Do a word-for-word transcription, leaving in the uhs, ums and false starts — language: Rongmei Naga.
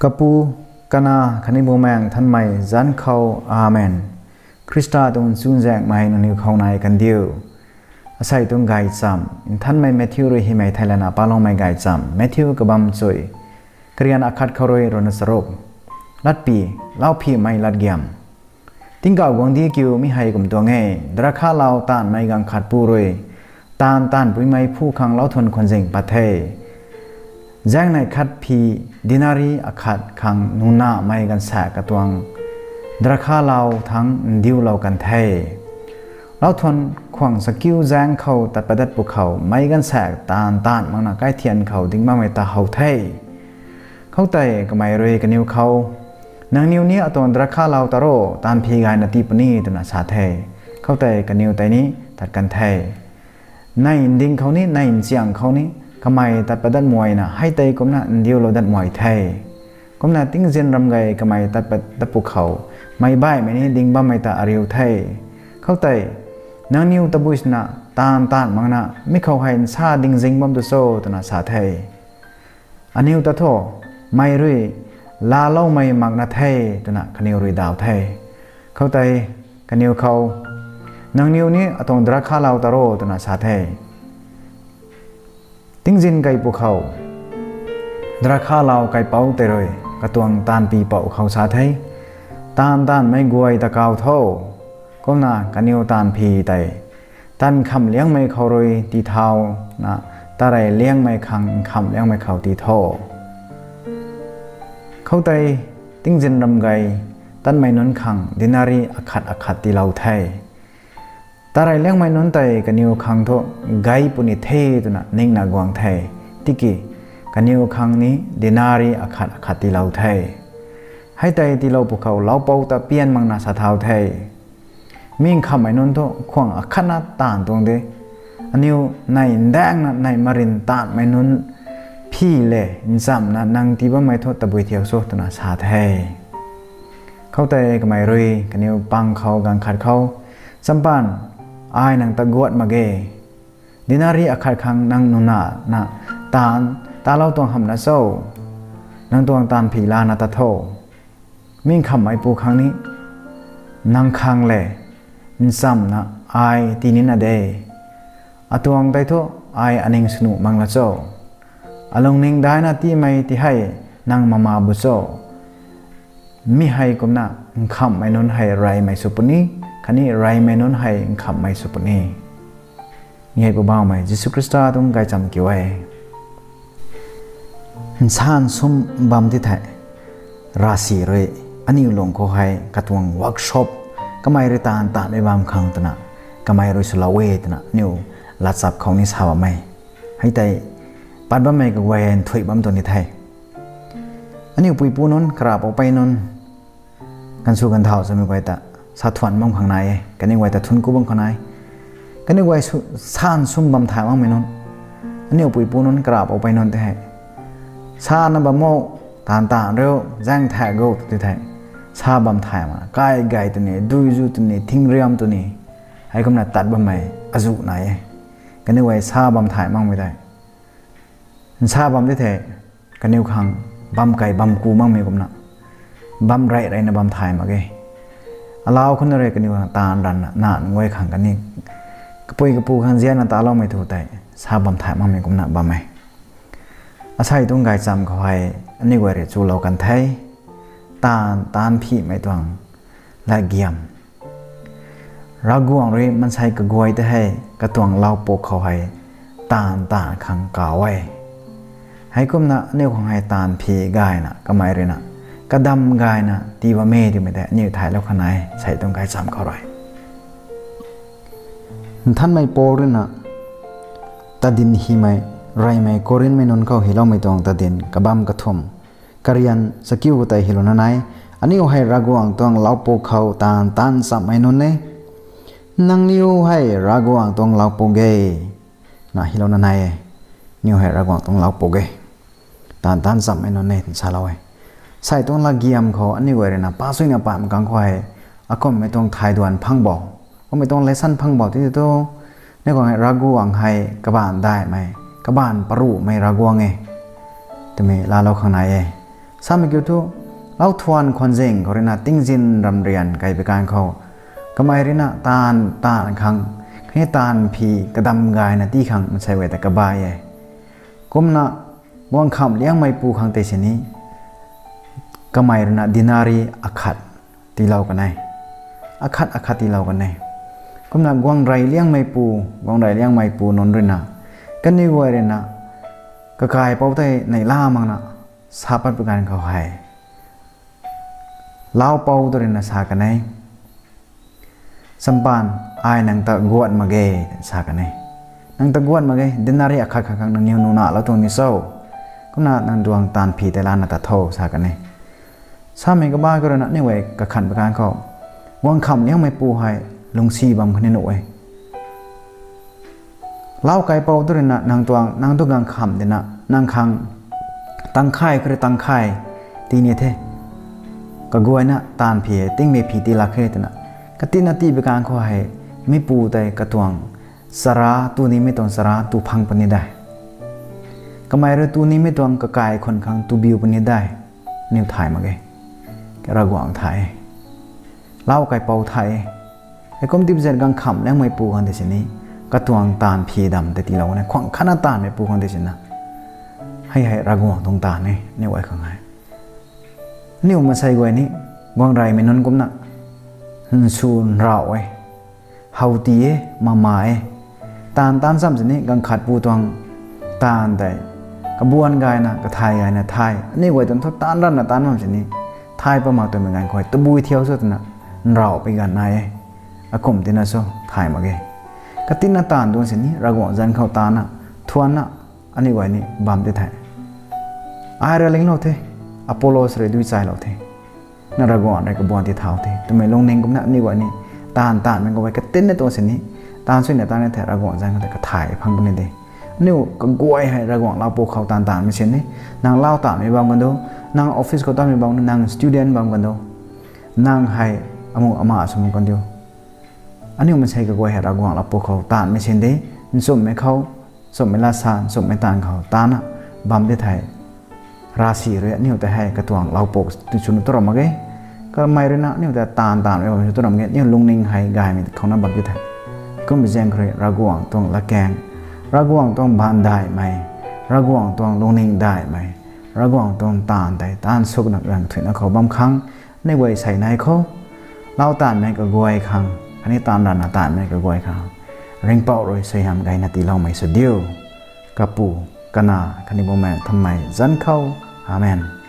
Kapu, Kanac khatni Bumaengh Nthanmei zanc khou. Amen. Khrista tuang chuzaenghmei nangniw khou nai kandiu. Asei tuang gaychamv Nthanmei Matthew rui hymei thei lana paloumei gaychamv Matthew kabamv chuy, karian akhat khou rui ruhna charuk. Latpy: Lauphimei Latgiam. Tingkauh guangcdic kiu mi hei kum tuang e: Drakhalau taanvmei gaanv khat pu rui taanv taanvpuimei phu khang lauthun khwan zing pat the. Zaengnei khat phi denari akhat khang nunahmei gaanvsaekc katuang drakhalau thangc ndiulou kan the. Lauthun khwang chakiu zaeng khou tat padat pwkhou meic gaanvsaekc taanv taanv makna kaithian khou ding bammei ta how the. Khoutei kamei rui kaniw khou, ‘Nangniw ni atuang drakhalau ta ro, taanv phi gayna tii puni,’ twna sa the. Khoutei kaniw tei ni tat kan the, ‘Nei nding khou ni nei nchiang khou ni kamei tat pat dat muayna hei tei kumcna ndiulou dat muay the.’ Kumna tingzin ram gei kamei tat pat dat pwkhou meic baihmei ni ding bammei ta ariu the. Khoutei, ‘Nangniw tabui swna taanv taanv makna mi khou hei nsa dingzing bam tu cho?’ twna sa the. Aniw ta thu, ‘Mei rui laaloumei makna the,’ twna kaniw rui daw the. Khoutei kaniw khou, ‘Nangniw ni atuang drakhalau ta ro?’ twna sa the. Tingzin kei pwkhou drakhalau kaipouc tei rui katuang taanvpypouc khou sa the, ‘Taanv taanvmei guay ta kau tho, kumna kaniw taanv phi tei taanv nkhamhliangmei khou rui tii thauna, tareyliangmei khang nkhamhliangmei khou tii tho.’ Khoutei tingzin ram gei tatmei nunc khang denari akhat akhat tiilou the. Tareyliangmei nunc tei kaniw khang thu gei puni the twna ningna guang the. Tiki kaniw khang ni denari akhat akhat tiilou the. Hei tei tiilou pwkhou laupou ta pian makna sa thau the, ‘Mi nkhamhmei nunc thu khwang akhatna taanv tuang de. Aniw nei ndaengna nei marin taanvmei nunc phi le nchamna nang tii bammei thu tabui thiak cho?’ twna sa the. Khoutei kamei rui kaniw pang khou gaanv khat khou, ‘Champan, ai nang ta guat mak ge. Denari akhat khang nang nunahna taanv talou tuang hamhna cho? Nang tuang taanv phi lana tat tho. Mi nkhamhmeipu khang ni nang khang le nchamna ai tii nina de. Atuang tei thu ai aning swnuh mak la cho? Alungning daina tiimei ti hei nang mama bu cho?’ Mi hei kumna nkhamhmei nunc hei reymei sw puni, khatni reymei nunc hei nkhamhmei sw puni. Mi hei Poubauhmei Jisu Khrista tuang gaychamv kiu e. Nsa nsum bam ti thei, ravsic rui aniu lung khou hei katuang workshop, kamei rui taanv taanvmei bam khang twna kamei rui swlou e twna aniu latchap khou ni sa bam e. Hei tei pat bammei kaguay nthuih bam tuang ni the. Aniu puipu nunc, karapou pei nunc, gansw ganthau swmei guay ta sa thuan bam khang nai e, kaniw guay ta thuanc ku bam khang nai. Kaniw guay nsa nsum bam thay makmei nunc, aniu puipu nunc, karapou pei nunc tei hei, ‘Sana bam o, taanv taanv riu, zaeng thak o,’ tw ti thei, sa bam thay makna kai gay twni, duizu twni, thingriam twni, heikumna tat bammei azuh nai e. Kaniw guay sa bam thay makmei tei, nsa bam ti thei, kaniw khang bam kei bam ku makmei kumna bam rey reyna bam thay mak ge. Alau khou na rui kaniw khang taanv ranvna nunc guay khang khatni kapui kapu khang zianna taloumei thu tei sa bam thay makmei kumna bam e. Asei tuang gaychamv khou hei aniu guay rui chulou kan the. Taanv taanv phimei tuang latgiam. Ravguangc rui maansei kaguay tei hei katuang laupuk khou hei taanv taanv khang kaw e. Heikumna aniu khang hei taanv phi gayna kamei ruina kadam gayna tii bam e twmei tei aniu thaylou khang nai, asei tuang gaychamv khou rui. Nthanmei Paul ruina tadin hymei, reymei Korinthmei nunc khou hyloumei tuang tadin kabamv kathumh, karian chakiu khou tei hylouna nai. Aniu hei Ravguangc tuang laupuk khou taanv taanv chammei nunc e. Nangniw hei Ravguangc tuang laupuk e, na hylouna nai e. Aniu hei Ravguangc tuang laupuk e, taanv taanv chammei nunc e twna salou e. Asei tuang latgiam khou aniu guay ruina pasuina pam kang khou hei, akumhmei tuang thay duan phang bo, kummei tuang lesson phang bo ti thu, aniu khang hei Ravguangc hei kabaanc daihmei, kabaanc paruhmei Ravguangc e twmei laalou khang nai e. Samei kiu thu, lauthuan khwanzing khou ruina tingzin ramrian kaibi kan khou, kamei ruina taanv taanv khang, khatni taanv phi kadam gayna tii khang mansei guay ta kabai e. Kumna guang khamh liangmeipu khang tei sini, kamei ruina denari akhat tiilou kan e. Akhat akhat tiilou kan e. Kumna guang rey liangmeipu, guang rey liangmeipu nunc ruina, kaniw guay ruina kakaipou tei neihla makna sa patpui kan khou hei, laupou tu ruina sa kan e, Champaan, ai nang ta guat mak ge, sa kan e. Nang ta guat mak ge, denari akhat khat khang nangniw nunalou tuang ni cho? Kumna nang tuang taanv phi tei lana ta tho, sa kan e. Samei kabai khou ruina aniu guay kakhan pui kan khou, guang khamh liangmeipu hei lungcsi bam khatni nuh e. Lau kaipou tu ruina nang tuang, nang tu guang khamh dina, nang khang tangkhay khou rui tangkhay tii ni the. Kaguayna taanv phi hei tingmei phi tii lak khe twna, katina tiibi kan khou hei, mipu tei katuang chara, tu nimei tuang chara tu phang puni de. Kamei rui tu nimei tuang kakai khun khang tu biu puni de. Aniu thay mak ge. Ravguangc thay e. Lau kaipou thay e. Heikum tipzat guang khamh liangmeipu khang tei sini, katuang taanv phi dam tei tiilou kan e, khwang khatna taanvmeipu khang tei sina. Hei hei Ravguangc tuang taanv e, aniu guay khang hei. Aniu mansei guay ni, guang reymei nunc kumna, nsu nrauh e, how ti e, mama e. Taanv taanv cham sini guang khatpu tuang taanv tei, kabuan gayna, kathay gayna thay. Aniu guay tuang thu taanv ranna taanv bam sini, thay pat mak twmei ganv khou hei, tabui thiu cho twna, nrauh pi ganv nai e. Akum tina cho, thay mak ge. Katina taanv tuang sini, Ravguangc zanc khou taanvna, thuanna, aniu guay ni bam ti the. Ai rui linglou the, Apollos rui dui chailou the. Na Ravguangc rui kabuan ti thau the twmei lungning kumna aniu guay ni, taanv taanvmei khou hei katinna tuang sini, taanv suina taanv ni the Ravguangc zanc khou tei kathay phang puni de. Aniu kaguay hei Ravguangc lau pw khou taanv taanvmei sini, nang lau taanvmei bam kan diu, nang office khou taanvmei bam kan diu, nang student bam kan diu, nang hei amu ama sw kan diu. Aniu mansei kaguay hei Ravguangc lau pw khou taanvmei sini de, nchumhmei khou, nchumhmei lat sa, nchumhmei taanv khou taanvna bam ti thei, ravsic rui aniu tei hei katuang lau pw tu swna tu ram mak ge. Kamei ruina aniu tei taanv taanvmei bam sw tu ram mak ge, aniu lungning hei gaymei khouna bam ti thei. Kummei zaeng khou rui Ravguangc tuang latkaeng, Ravguangc tuang baanv daihmei, Ravguangc tuang lungning daihmei, Ravguangc tuang taanv tei taanv sukna gaeng thuina khou bam khang, aniu guay sei nai khou, lau taanvmei kaguay khang, khatni taanv ranna taanvmei kaguay khang, ringhpouc rui suaihiam gayna tiiloumei sw diu. Kapu, Kanac, khatni Bumaengh Nthanmei zanc khou. Amen.